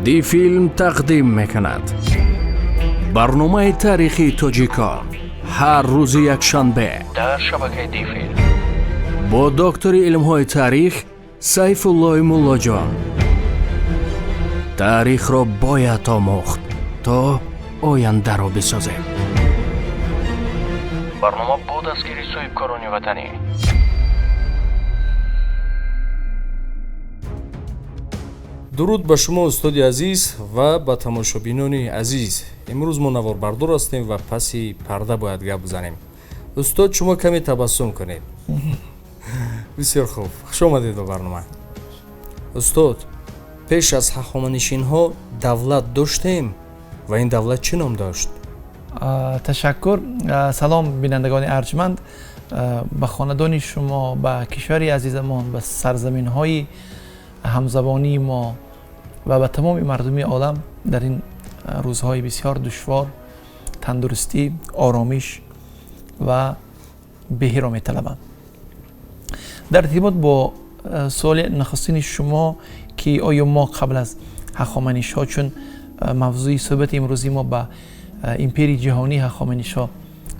Дифилм тақдим мекунад барномаи таърихии тоҷикон ҳар рӯзи якшанбе дар шабакаи Дифилм бо доктори илмҳои таърих Сайфуллои Муллоҷон. Таърихро бояд омӯхт, то ояндаро бисозем. Барнома бо дастгирии соҳибкорони ватанӣ. Дуруд ба шумо, устоди азиз, ва ба тамошобинони азиз. Имрӯз мо наворбардор ҳастем ва паси парда бояд гап бизанем. Устод, шумо каме табассум кунед. Бисёр хуб, хуш омадед ба барнома. Устод, пеш аз ҳахоманишинҳо давлат доштем ва ин давлат чӣ ном дошт? Ташаккур. Салом, бинандагони арҷманд, ба хонадони шумо, ба кишвари азизамон, ба сарзаминҳои ҳамзабонии мо ва ба тамоми мардуми олам дар ин рӯзҳои бисёр душвор тандурустӣ, оромиш ва беҳиро металабам. Дар иртибот бо суоли нахустини шумо, ки оё мо қабл аз ҳахоманишҳо, чун мавзӯи суҳбати имрӯзии мо ба империяи ҷаҳонии ҳахоманишҳо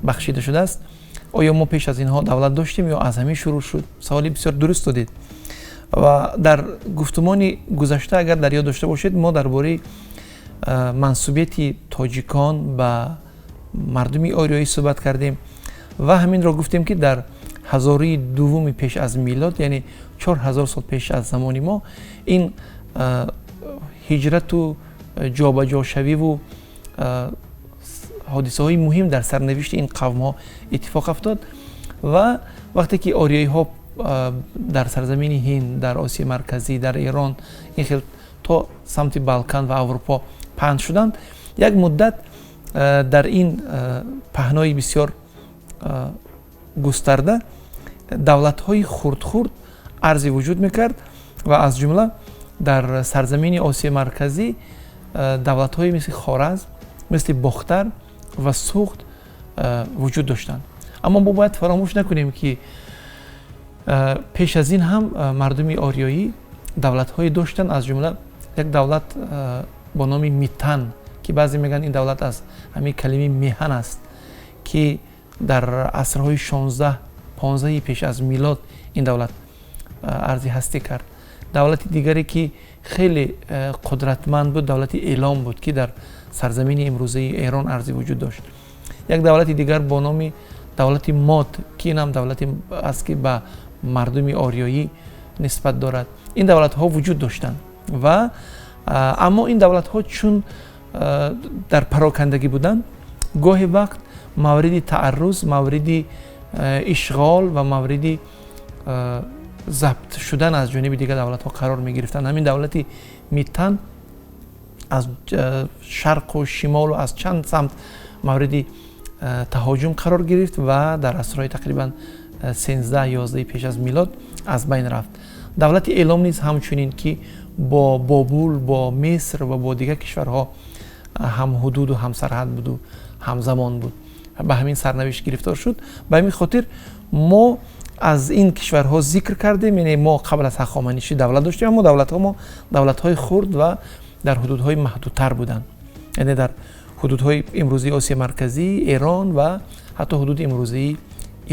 бахшида шудааст, оё мо пеш аз инҳо давлат доштем ё аз ҳамин шурӯъ шуд, саволи бисёр дуруст додед. Ва дар гуфтумони гузашта, агар дар ёд дошта бошед, мо дар бораи мансубияти тоҷикон ба мардуми ориёӣ суҳбат кардем ва ҳаминро гуфтем, ки дар ҳазораи дуввуми пеш аз милод, яъне 4000 сол пеш аз замони мо, ин ҳиҷрату ҷобаҷошавиву ҳодисаҳои муҳим дар сарнавишти ин қавмҳо иттифоқ афтод. Ва вақте ки ориёиҳо дар сарзамини Ҳинд, дар Осиёи Марказӣ, дар Эрон, ин хел то самти Балкан ва Аврупо паҳн шуданд, як муддат дар ин паҳнои бисёр густарда давлатҳои хурдхурд арзи вуҷуд мекард ва аз ҷумла дар сарзамини Осиёи Марказӣ давлатҳои мисли Хоразм, мисли Бохтар ва Суғд вуҷуд доштанд. Аммо мо бояд фаромӯш накунем, ки пеш аз ин ҳам мардуми ориёӣ давлатҳое доштанд, аз ҷумла як давлат бо номи Митан, ки баъзе мегӯянд, ин давлат аз ҳамин калимаи меҳан аст, ки дар асрҳои 16, 15-и пеш аз милод ин давлат арзи ҳастӣ кард. Давлати дигаре, ки хеле қудратманд буд, давлати Элом буд, ки дар сарзамини имрӯзаи Эрон арзи вуҷуд дошт. Як давлати дигар бо номи давлати Мод, ки инам давлате аст, ки ба мардуми ориёӣ нисбат дорад. Ин давлатҳо вуҷуд доштанд ва аммо ин давлатҳо, чун дар парокандагӣ буданд, гоҳе вақт мавриди таарруз, мавриди ишғол ва мавриди забт шудан аз ҷониби дигар давлатҳо қарор мегирифтанд. Ҳамин давлати Митан аз шарқу шимолу аз чанд самт мавриди таҳоҷум қарор гирифт ва дар асрҳои тақрибан 13, 11 пеш аз милод аз байн рафт. Давлати Элом низ ҳамчунин, ки бо Бобул, бо Миср ва бо дигар кишварҳо ҳамҳудуду ҳамсарҳад буду ҳамзамон буд, ба ҳамин сарнавишт гирифтор шуд. Ба ҳамин хотир мо аз ин кишварҳо зикр кардем, яъне мо қабл аз ҳахоманишӣ давлат доштем, аммо давлатҳо мо давлатҳои хурд ва дар ҳудудҳои маҳдудтар буданд, яъне дар ҳудудҳои имрӯзии Осиёи Марказӣ, Эрон ва ҳатто ҳудуди имрӯзии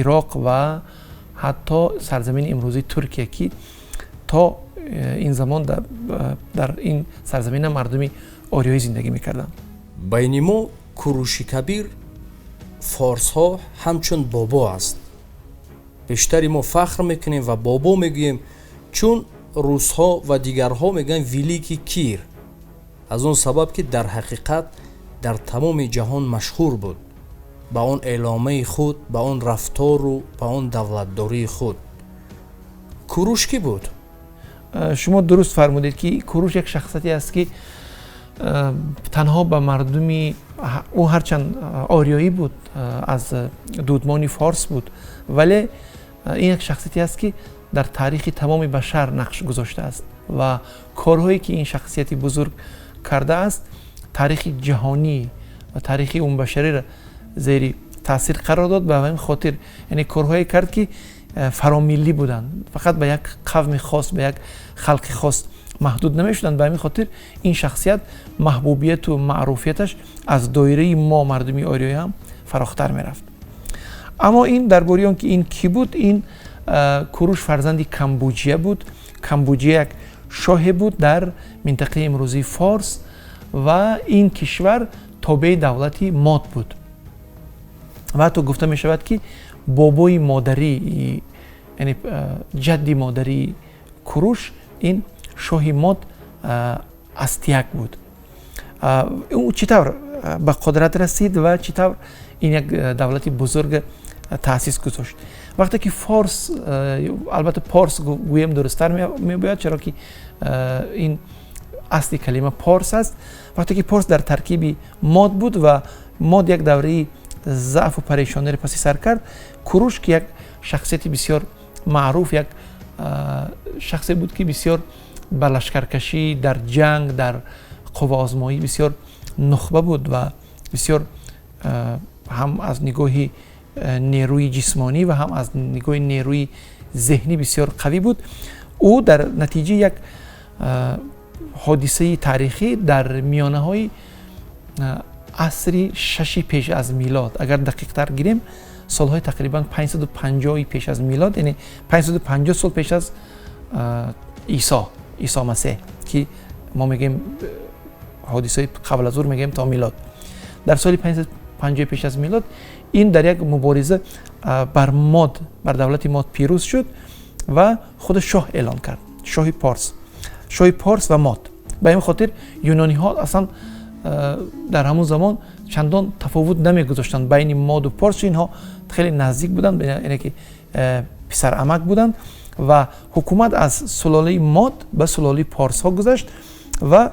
Ироқ ва ҳатто сарзамини имрӯзии Туркия, ки то ин замон дар ин сарзамина мардуми ориёӣ зиндагӣ мекарданд. Байни мо Куруши Кабир форсҳо ҳамчун бобо аст. Бештари мо фахр мекунем ва бобо мегӯем, чун русҳо ва дигарҳо мегӯянд великий Кир, аз он сабаб ки дар ҳақиқат дар тамоми ҷаҳон машҳур буд ба он эъломаи худ, ба он рафтору ба он давлатдории худ. Куруш кӣ буд? Шумо дуруст фармудед, ки Куруш як шахсияте аст, ки танҳо ба мардуми ӯ, ҳарчанд ориёӣ буд, аз дудмони форс буд, вале ин як шахсияте аст, ки дар таърихи тамоми башар нақш гузоштааст ва корҳое, ки ин шахсияти бузург кардааст, таърихи ҷаҳонӣ ва таърихи умумбашариро зери таъсир қарор дод. Ба ҳамин хотир, яъне корҳое кард, ки фаромиллӣ буданд, фақат ба як қавми хос, ба як халқи хос Маҳдуд намешуданд. Ба ҳамин хотир ин шахсият маҳбубияту маъруфияташ аз доираи мо, мардуми ориёӣ, ҳам фарохтар мерафт. Аммо ин дар бораи он ки ин кӣ буд. Ин Куруш фарзанди Камбуҷия буд. Камбуҷия як шоҳе буд дар минтақаи имрӯзии Форс ва ин кишвар тобеи давлати Мод буд ва ҳатто гуфта мешавад, ки бобои модарӣ, яъне ҷадди модарии Куруш, ин шоҳи Мод Астиак буд. Ӯ чӣ тавр ба қудрат расид ва чӣ тавр ин як давлати бузург таъсис гузошт? Вақте ки Форс, албатта Порс гӯем дурусттар мебояд, чаро ки ин асли калима Порс аст, вақте ки Порс дар таркиби Мод буд ва Мод як давраи заъфу парешониро паси сар кард, Куруш, ки як шахсияти бисёр маъруф, як шахсе буд, ки бисёр ба лашкаркашӣ, дар ҷанг, дар қувваозмоӣ бисёр нухба буд ва бисёр ҳам аз нигоҳи нерӯи ҷисмонӣ ва ҳам аз нигоҳи нерӯи зеҳнӣ бисёр қавӣ буд, ӯ дар натиҷаи як ҳодисаи таърихӣ дар миёнаҳои асри шаши пеш аз милод, агар дақиқтар гирем, солҳои тақрибан 550 пеш аз милод, яъне 550 сол пеш аз Исо Масеҳ, ки мо мегӯем ҳодисаи қабл аз ур мегӯем то милод, дар соли 550 пеш аз милод ин дар як мубориза бар Мод, бар давлати Мод пирӯз шуд ва худ шоҳ эълон кард, шоҳи Порс, шоҳи Порс ва Мод. Ба ин хотир юнониҳо аслан дар ҳамон замон чандон тафовут намегузоштанд байни Моду Порс. Инҳо хеле наздик буданд, яъне ки писарамак буданд ва ҳукумат аз сулолаи Мод ба сулолаи порсҳо гузашт ва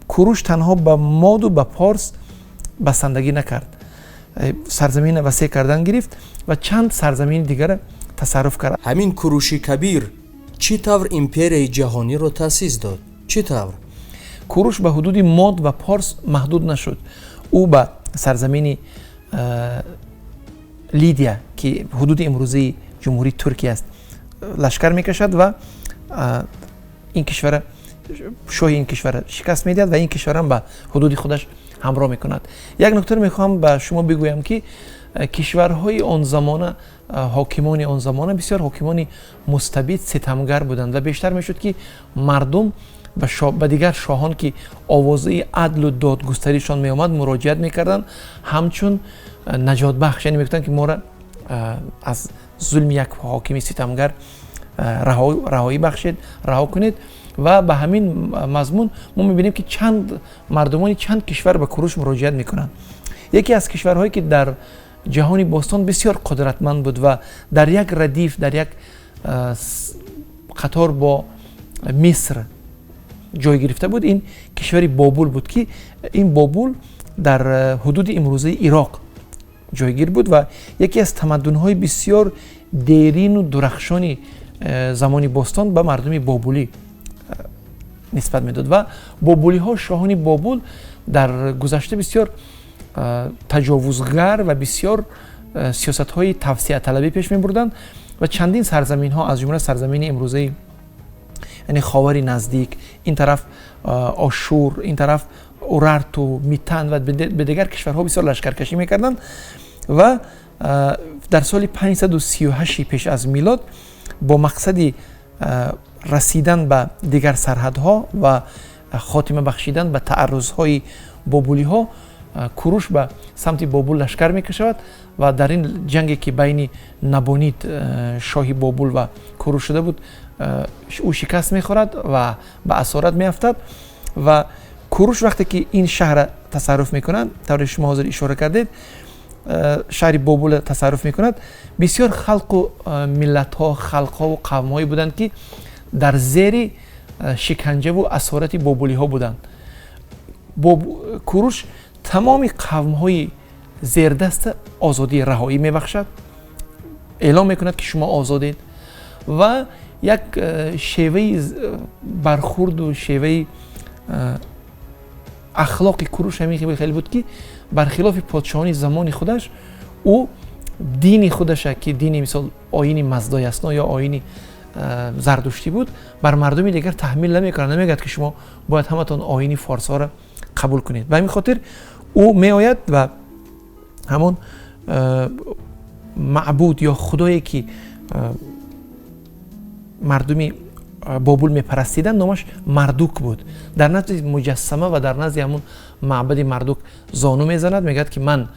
Куруш танҳо ба Моду ба Порс басандагӣ накард, сарзамина васеъ кардан гирифт ва чанд сарзамини дигара тасарруф кард. Ҳамин Куруши Кабир чӣ тавр империяи ҷаҳониро таъсис дод? Чӣ тавр? Куруш ба ҳудуди Мод ва Порс маҳдуд нашуд. Ӯ ба сарзамини Лидия, ки ҳудуди имрӯзаи Ҷумҳурии Туркия аст, лашкар мекашад ва ин кишвара, шоҳи ин кишвара шикаст медиҳад ва ин кишварам ба ҳудуди худаш ҳамроҳ мекунад. Як нуктаро мехоҳам ба шумо бигӯям, ки кишварҳои он замона, ҳокимони он замона бисёр ҳокимони мустабид, ситамгар буданд ва бештар мешуд, ки мардум ба дигар шоҳон, ки овозаи адлу додгустаришон меомад, муроҷиат мекарданд ҳамчун наҷотбахш, яъне мегуфтанд, ки моро аз зулми як ҳокими ситамгар раҳоӣ бахшед, раҳо кунед. Ва ба ҳамин мазмун мо мебинем, ки чанд мардумони чанд кишвар ба Куруш муроҷиат мекунанд. Яке аз кишварҳое, ки дар ҷаҳони бостон бисёр қудратманд буд ва дар як радиф, дар як қатор бо Миср ҷой гирифта буд, ин кишвари Бобул буд, ки ин Бобул дар ҳудуди имрӯзаи Ироқ ҷойгир буд ва яке аз тамаддунҳои бисёр дерину дурахшони замони бостон ба мардуми бобулӣ нисбат медод. Ва бобулиҳо, шоҳони Бобул дар гузашта бисёр таҷовузгар ва бисёр сиёсатҳои тавсеаталабӣ пеш мебурданд ва чандин сарзаминҳо, аз ҷумла сарзамини имрӯзаи, яъне Ховари Наздик, ин тараф Ошур, ин тараф Урарту, Митан ва ба дигар кишварҳо бисёр лашкаркашӣ мекарданд. Ва дар соли 538 пеш аз милод бо мақсади расидан ба дигар сарҳадҳо ва хотима бахшидан ба тааррузҳои бобулиҳо, Куруш ба самти Бобул лашкар мекашавад ва дар ин ҷанге, ки байни Набонид, шоҳи Бобул, ва Куруш шуда буд, ӯ шикаст мехӯрад ва ба асорат меафтад. Ва Куруш вақте ки ин шаҳрра тасарруф мекунад, тавре шумо ҳозир ишора кардед, шаҳри Бобулро тасарруф мекунад, бисёр халқу миллатҳо, халқҳову қавмҳое буданд, ки дар зери шиканҷаву асорати бобулиҳо буданд. Куруш тамоми қавмҳои зердаста озодии раҳоӣ мебахшад, эълон мекунад, ки шумо озодед. Ва як шеваи бархурду шеваи ахлоқи Куруш ҳамин хеле буд, ки бархилофи подшоҳони замони худаш, ӯ дини худаша, ки дини, мисол, оини Маздоясно ё оини зардуштӣ буд, бар мардуми дигар таҳмил намекунад, намегӯяд, ки шумо бояд ҳаматон оини форсҳоро қабул кунед. Ба ҳамин хотир ӯ меояд ва ҳамон маъбуд ё худое, ки мардуми Бобул мепарастиданд, номаш Мардук буд, дар назди муҷассама ва дар назди ҳамун маъбади Мардук зону мезанад, мегӯяд, ки ман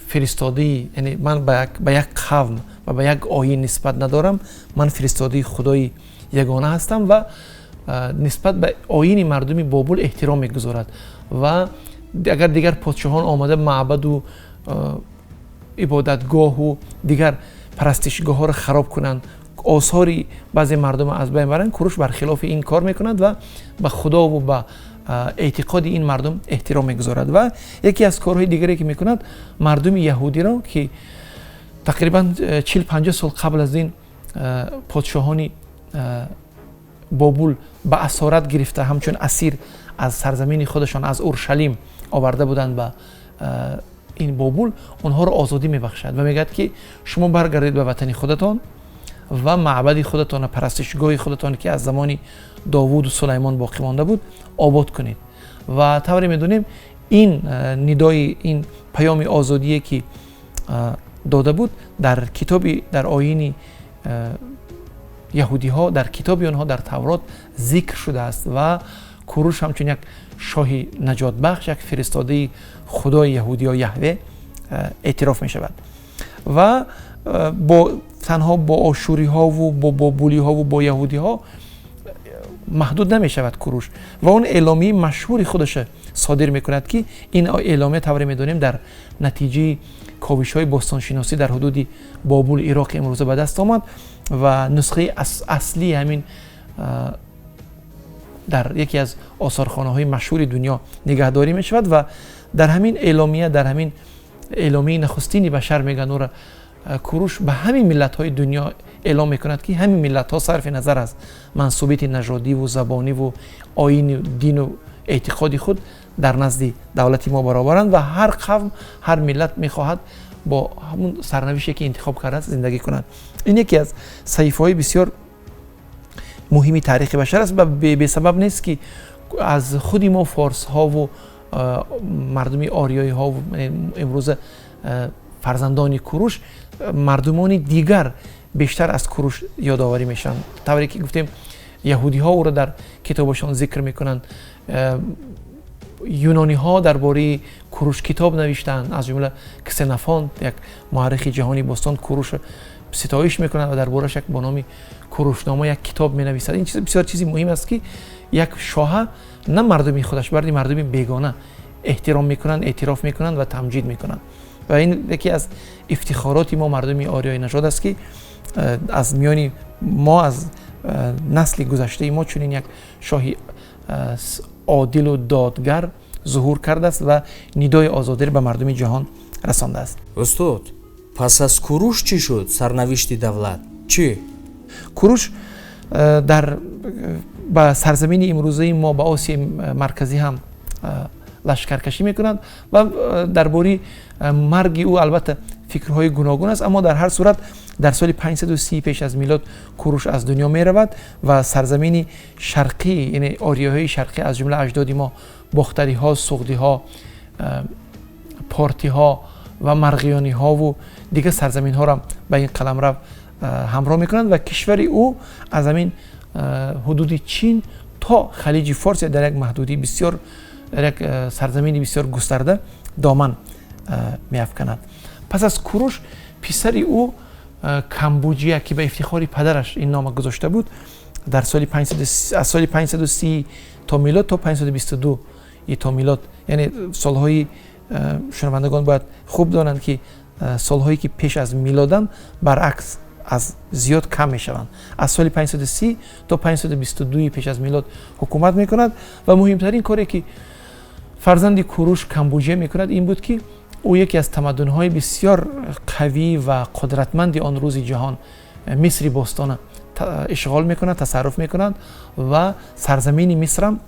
фиристодаи, яъне ман ба як қавм ва ба як оин нисбат надорам, ман фиристодаи худои ягона ҳастам, ва нисбат ба оини мардуми Бобул эҳтиром мегузорад. Ва агар дигар подшоҳон омада маъбаду ибодатгоҳу дигар парастишгоҳҳоро хароб кунанд, осори баъзе мардум аз байн баранд, Куруш бархилофи ин кор мекунад ва ба худову ба эътиқоди ин мардум эҳтиром мегузорад. Ва яке аз корҳои дигаре, ки мекунад, мардуми яҳудиро, ки тақрибан 40-50 сол қабл аз ин подшоҳони Бобул ба асорат гирифта, ҳамчун асир аз сарзамини худашон, аз Уршалим оварда буданд ба ин Бобул, онҳоро озодӣ мебахшад ва мегӯяд, ки шумо баргардед ба ватани худатон ва маъбади худатон, парастишгоҳи худатон, ки аз замони Довуду Сулаймон боқӣ монда буд, обод кунед. Ва тавре медонем, ин нидои, ин паёми озодие, ки дода буд, дар китоби, дар оини яҳудиҳо, дар китоби онҳо, дар Таврот зикр шудааст ва Куруш ҳамчун як шоҳи наҷотбахш, як фиристодаи худои яҳудиё Яҳве эътироф мешавад. Ва бо танҳо бо ошуриҳову бо бобулиҳову бо яҳудиҳо маҳдуд намешавад Куруш ва он эъломияи машҳури худаша содир мекунад, ки ин эъломия, тавре медонем, дар натиҷаи ковишҳои бостоншиносӣ дар ҳудуди Бобул, Ироқи имрӯза ба даст омад ва нусхаи аслии ҳамин дар яке аз осорхонаҳои машҳури дунё нигаҳдорӣ мешавад. Ва дар ҳамин эъломия, дар ҳамин эъломияи нахустини башар мегӯянд ӯра, Куруш ба ҳамин миллатҳои дунё эълом мекунад, ки ҳамин миллатҳо сарфи назар аз мансубияти нажодиву забониву оину дину эътиқоди худ дар назди давлати мо баробаранд ва ҳар қавм, ҳар миллат мехоҳад бо ҳамун сарнавише, ки интихоб кардааст, зиндагӣ кунад. Ин яке аз саҳифаҳои бисёр муҳими таърихи башар аст ва бесабаб нест, ки аз худи мо форсҳову мардуми ориёиҳо, имрӯза фарзандони Куруш, мардумони дигар бештар аз Куруш ёдоварӣ мешаванд. Тавре ки гуфтем, яҳудиҳо ӯро дар китобашон зикр мекунанд, юнониҳо дар бораи Куруш китоб навиштаанд, аз ҷумла Ксенофон, як муаррихи ҷаҳони бостон, Куруш ситоиш мекунад ва дар борааш як бо номи Курушнома як китоб менависад. Ин чиз бисёр чизи муҳим аст, ки як шоҳа на мардуми худаш, балки мардуми бегона эҳтиром мекунанд, эътироф мекунанд ва тамҷид мекунанд. Ва ин яке аз ифтихороти мо мардуми ориёи нажод аст, ки аз миёни мо, аз насли гузаштаи мо чунин як шоҳи одилу додгар зуҳур кардааст ва нидои озодиро ба мардуми ҷаҳон расондааст. Устод, пас аз Куруш чӣ шуд? Сарнавишти давлат чӣ? Куруш дар ба сарзамини имрӯзаи мо, ба Осиёи Марказӣ ҳам лашкаркашӣ мекунад ва дар бораи марги ӯ албатта фикрҳои гуногун аст, аммо дар ҳар сурат дар соли 530 пеш аз милод Куруш аз дунё меравад ва сарзамини шарқӣ, яъне ориёҳои шарқӣ, аз ҷумла аҷдоди мо бохтариҳо, суғдиҳо, портиҳо ва марғиёниҳову дигар сарзаминҳоро ба ин қаламрав ҳамроҳ мекунанд ва кишвари ӯ аз ҳамин ҳудуди Чин то Халиҷи Форс дар як маҳдудии бисёр, дар як сарзамини бисёр густарда доман меафканад. Пас аз Куруш писари ӯ Камбуҷия, ки ба ифтихори падараш ин нома гузошта буд, дар соли аз соли 530 то милод то 522 то милод, яъне солҳои, шунавандагон бояд хуб донанд, ки солҳое, ки пеш аз милоданд, баръакс аз зиёд кам мешаванд, аз соли 530 то 522 пеш аз милод ҳукумат мекунад. Ва муҳимтарин коре, ки фарзанди Куруш Камбуҷия мекунад, ин буд, ки ӯ яке аз тамаддунҳои бисёр қавӣ ва қудратманди он рӯзи ҷаҳон, Мисри бостона, ишғол мекунад, тасарруф мекунад ва сарзамини Мисрам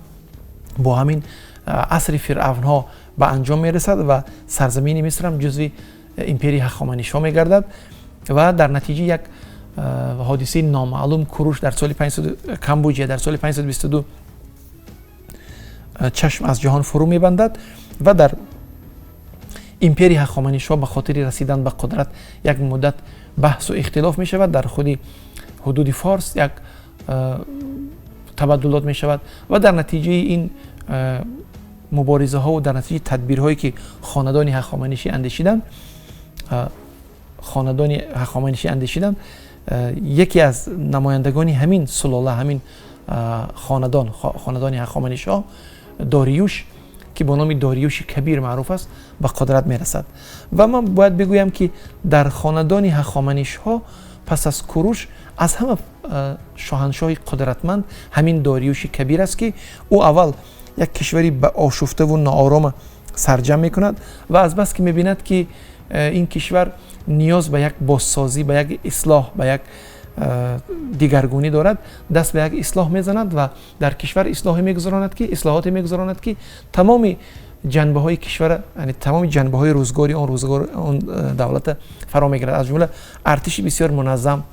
бо ҳамин асри фиръавнҳо ба анҷом мерасад ва сарзамини Мисрам ҷузви империяи Ҳахоманишҳо мегардад ва дар натиҷа як Ҳодисаи номаълум Куруш дар соли 500 Камбуҷия дар соли 522 чашм аз ҷаҳон фурӯ мебандад ва дар империяи Ҳахоманишиҳо ба хотири расидан ба қудрат як муддат баҳсу ихтилоф мешавад. Дар худи ҳудуди Форс як табаддулот мешавад ва дар натиҷаи ин муборизаҳову дар натиҷаи тадбирҳое, ки хонадони Ҳахоманишӣ андешиданд, яке аз намояндагони ҳамин сулола, ҳамин хонадон, хонадони Ҳахоманишиҳо, Дориюш, ки бо номи Дориюши Кабир маъруф аст, ба қудрат мерасад. Ва ман бояд бигӯям, ки дар хонадони Ҳахоманишҳо пас аз Куруш аз ҳама шоҳаншоҳи қудратманд ҳамин Дориюши Кабир аст, ки ӯ аввал як кишвари ба ошуфтаву ноорома сарҷамъ мекунад ва азбас ки мебинад, ки ин кишвар ниёз ба як бозсозӣ, ба як ислоҳ, ба як дигаргунӣ дорад, даст ба як ислоҳ мезанад ва дар кишвар ислоҳе мегузаронад ки ислоҳоте мегузаронад, ки тамоми ҷанбаҳои кишвара, яъне тамоми ҷанбаҳои рӯзгори он рӯзгор, он давлата фаро мегирад. Аз ҷумла артиши бисёр муназзам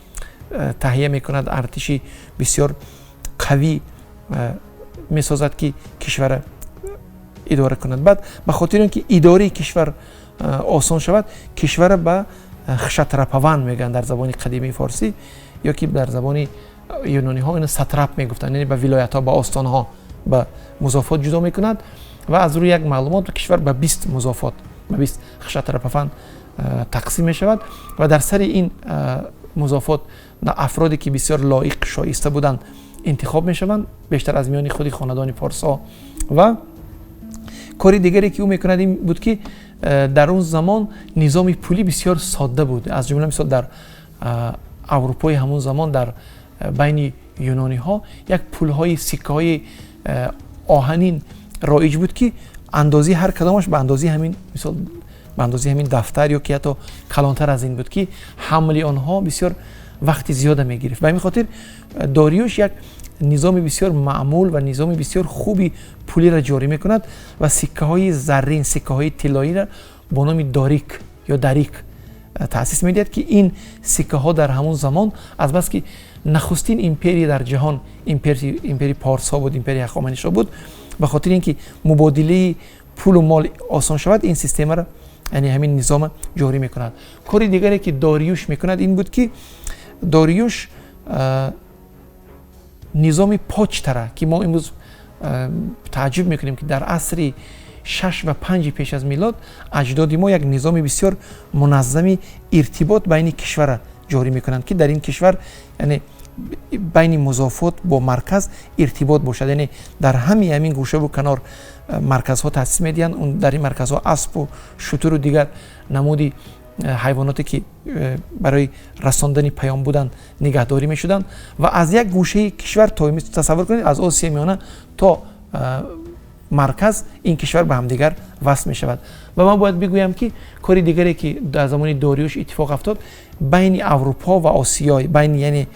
таҳия мекунад, артиши бисёр қавӣ месозад, ки кишвара идора кунад. Баъд ба хотири он ки идораи кишвар осон шавад, кишвара ба хшатрапаван мегӯянд дар забони қадимии форсӣ, ё ки дар забони юнониҳо ина сатрап мегуфтанд, яъне ба вилоятҳо, ба остонҳо, ба музофот ҷудо мекунад. Ва аз рӯи як маълумот кишвар ба 20 музофот, ба 20 хшатрапаван тақсим мешавад ва дар сари ин музофот афроде, ки бисёр лоиқ, шоиста буданд, интихоб мешаванд, бештар аз миёни худи хонадони форсҳо. Ва кори дигаре, ки ӯ мекунад, ин буд, ки дар он замон низоми пулӣ бисёр содда буд. Аз ҷумла мисол дар Аврупои ҳамон замон, дар байни юнониҳо як пулҳои сиккаҳои оҳанин роиҷ буд, ки андозаи ҳар кадомаш ба андозаи ҳамин, мисол, ба андозаи ҳамин дафтар ё ки ҳатто калонтар аз ин буд, ки ҳамли онҳо бисёр вақти зиёда мегирифт. Ба ҳамин хотир Дориюш як низоми бисёр маъмул ва низоми бисёр хуби пулиро ҷорӣ мекунад ва сиккаҳои заррин, сиккаҳои тиллоиро бо номи дорик ё дарик таъсис медиҳад, ки ин сиккаҳо дар ҳамон замон, азбаски нахустин империя дар ҷаҳон империяи порсҳо буд, империяи Ҳахоманишҳо буд, ба хотири ин ки мубодилаи пулу мол осон шавад, ин системаро, яъне ҳамин низома ҷорӣ мекунад. Кори дигаре, ки Дориюш мекунад, ин буд, ки Дориюш низоми почтара, ки мо имрӯз тааҷҷуб мекунем, ки дар асри шаш ва панҷи пеш аз милод аҷдоди мо як низоми бисёр муназзами иртибот байни кишвара ҷорӣ мекунанд, ки дар ин кишвар, яъне байни музофот бо марказ иртибот бошад. Яъне дар ҳамаи ҳамин гӯшаву канор марказҳо таъсис медиҳанд. Дар ин марказҳо аспу шутуру дигар намуди ҳайвоноте, ки барои расондани паём буданд, нигаҳдорӣ мешуданд ва аз як гӯшаи кишвар то, тасаввур кунед, аз Осиёи Миёна то марказ ин кишвар ба ҳамдигар васл мешавад. Ва ман бояд бигӯям, ки кори дигаре, ки дар замони Дориюш иттифоқ афтод, байни Аврупо ва Осиё, байни, яъне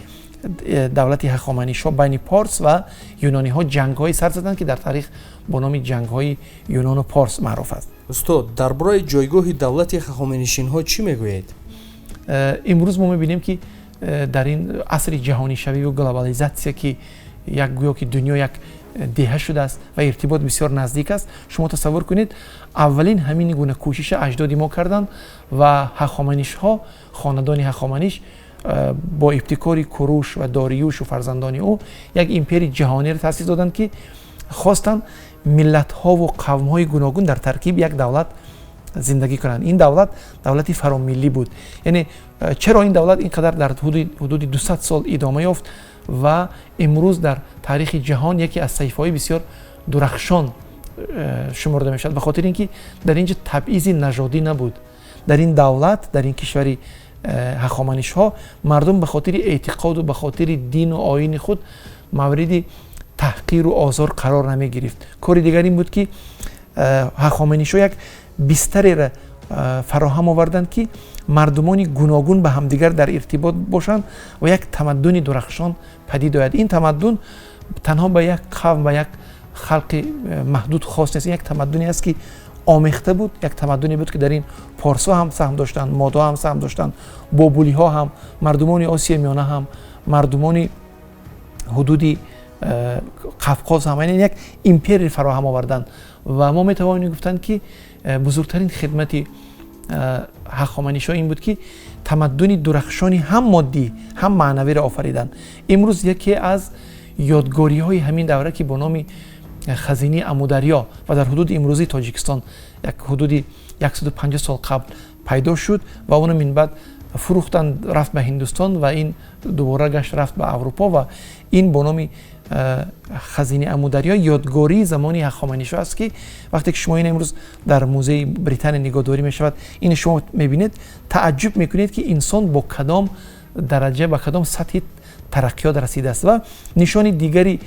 давлати Ҳахоманишҳо, байни Порс ва юнониҳо ҷангҳое сар заданд, ки дар таърих бо номи ҷангҳои юнону Порс маъруф аст. Устод, дар бораи ҷойгоҳи давлати Ҳахоманишинҳо чӣ мегӯед? Имрӯз мо мебинем, ки дар ин асри ҷаҳонишавию глобализатсия, ки як гӯё ки дунё як деҳа шудааст ва иртибот бисёр наздик аст, шумо тасаввур кунед, аввалин ҳамин гуна кӯшиша аҷдоди мо карданд ва Ҳахоманишҳо, хонадони Ҳахоманиш бо ибтикори Куруш ва Дориюшу фарзандони ӯ як империяи ҷаҳониро таъсис доданд, ки хостанд миллатҳову қавмҳои гуногун дар таркиби як давлат зиндагӣ кунанд. Ин давлат давлати фаромиллӣ буд. Яъне чаро ин давлат ин қадар дар ҳудуди 200 сол идома ёфт ва имрӯз дар таърихи ҷаҳон яке аз саҳифаҳои бисёр дурахшон шуморда мешавад? Ба хотири ин ки дар ин ҷо табъизи нажодӣ набуд. Дар ин давлат, дар ин кишвари Ҳахоманишҳо мардум ба хотири эътиқоду ба хотири дину оини худ мавриди таҳқиру озор қарор намегирифт. Кори дигар ин буд, ки Ҳахоманишҳо як бистареро фароҳам оварданд, ки мардумони гуногун ба ҳамдигар дар иртибот бошанд ва як тамаддуни дурахшон падид ояд. Ин тамаддун танҳо ба як қавм, ба як халқи маҳдуд хос нест, ин як тамаддуне аст, ки омехта буд, як тамаддуне буд, ки дар ин порсҳо ҳам саҳм доштанд, модҳо ҳам саҳм доштанд, бобулиҳо ҳам, мардумони Осиёи Миёна ҳам, мардумони ҳудуди Қафқоз ҳам, яъне як империя фароҳам оварданд. Ва мо метавонем гуфтанд, ки бузургтарин хидмати Ҳахоманишиҳо ин буд, ки тамаддуни дурахшони ҳам моддӣ, ҳам маънавиро офариданд. Имрӯз яке аз ёдгориҳои ҳамин давра, ки бо номи хазинаи Амударё ва дар ҳудуди имрӯзии Тоҷикистон як ҳудуди 150 сол қабл пайдо шуд ва онро минбаъд фурӯхтанд, рафт ба Ҳиндустон ва ин дубора гашт, рафт ба Аврупо, ва ин бо номи хазинаи Амударё ёдгории замони Ҳахоманишиҳо аст, ки вақте ки шумо ин имрӯз дар музеи Британия нигоҳдорӣ мешавад, ин шумо мебинед, тааҷҷуб мекунед, ки инсон бо кадом дараҷа, ба кадом сатҳи тараққиёт расидааст. Ва нишони дигари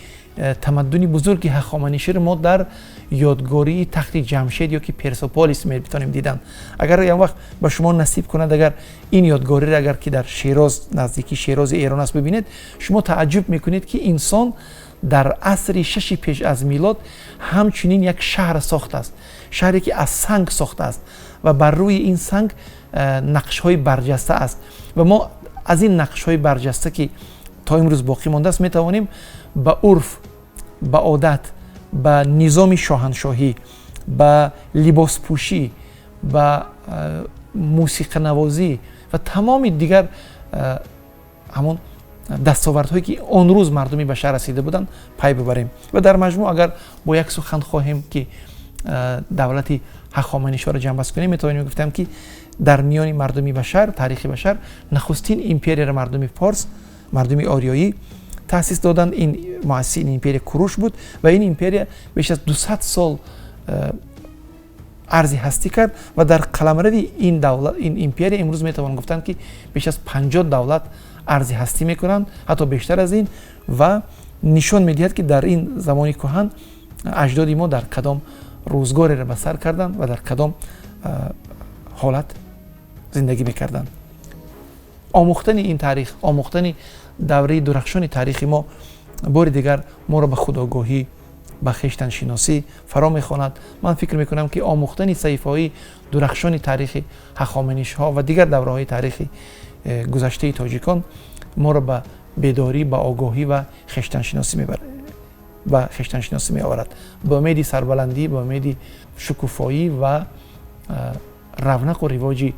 тамаддуни бузурги Ҳахоманиширо мо дар ёдгории тахти Ҷамшед ё ки Персополис метавонем дидан. Агар як вақт ба шумо насиб кунад, агар ин ёдгориро, агар ки дар Шероз, наздики Шерози Эрон аст, бибинед, шумо тааҷҷуб мекунед, ки инсон дар асри шаши пеш аз милод ҳамчунин як шаҳр сохтааст, шаҳре ки аз санг сохтааст ва бар рӯи ин санг нақшҳои барҷаста аст. Ва мо аз ин нақшҳои барҷаста, ки то имрӯз боқӣ мондааст, метавонем ба урф, ба одат, ба низоми шоҳаншоҳӣ, ба либоспӯшӣ, ба мусиқанавозӣ ва тамоми дигар ҳамон дастовардҳое, ки он рӯз мардуми башар расида буданд, пай бибарем. Ва дар маҷмӯъ, агар бо як сухан хоҳем, ки давлати Ҳахоманишиҳоро ҷамъбаст кунем, метавонем гуфтам, ки дар миёни мардуми башар, таърихи башар, нахустин империяро мардуми форс, мардуми ориёӣ таъсис доданд. Ин муассиси ин империя Куруш буд ва ин империя беш аз 200 сол арзи ҳастӣ кард ва дар қаламрави ин давлат, ин империя, имрӯз метавон гуфтанд, ки беш аз 50 давлат арзи ҳастӣ мекунанд, ҳатто бештар аз ин, ва нишон медиҳад, ки дар ин замони кӯҳан аҷдоди мо дар кадом рӯзгореро ба сар карданд ва дар кадом ҳолат зиндагӣ мекарданд. Омӯхтани ин таърих, омӯхтани давраи дурахшони таърихи мо бори дигар моро ба худогоҳӣ, ба хештаншиносӣ фаро мехонад. Ман фикр мекунам, ки омӯхтани саҳифаҳои дурахшони таърихи Ҳахоманишиҳо ва дигар давраҳои таърихи гузаштаи тоҷикон моро ба бедорӣ, ба огоҳӣ ва хештаншиносӣ мебарад, ба хештаншиносӣ меоварад. Ба умеди сарбаландӣ, ба умеди шукуфоӣ ва равнақу ривоҷи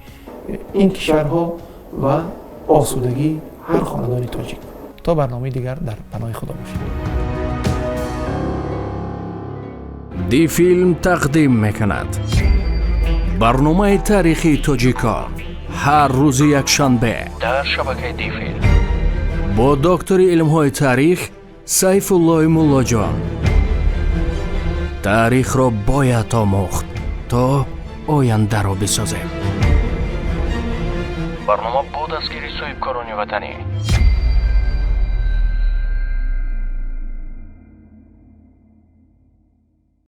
ин кишварҳо ва осудагии ҳар хонадони тоҷик. То барномаи дигар дар паноҳи Худо бошед. Дифилм тақдим мекунад барномаи таърихии тоҷикон ҳар рӯзи якшанбе дар шабакаи Дифилм бо доктори илмҳои таърих Сайфуллои Муллоҷон. Таърихро бояд омӯхт, то ояндаро бисозем. Барнома бо дастгирии соҳибкорони ватанӣ.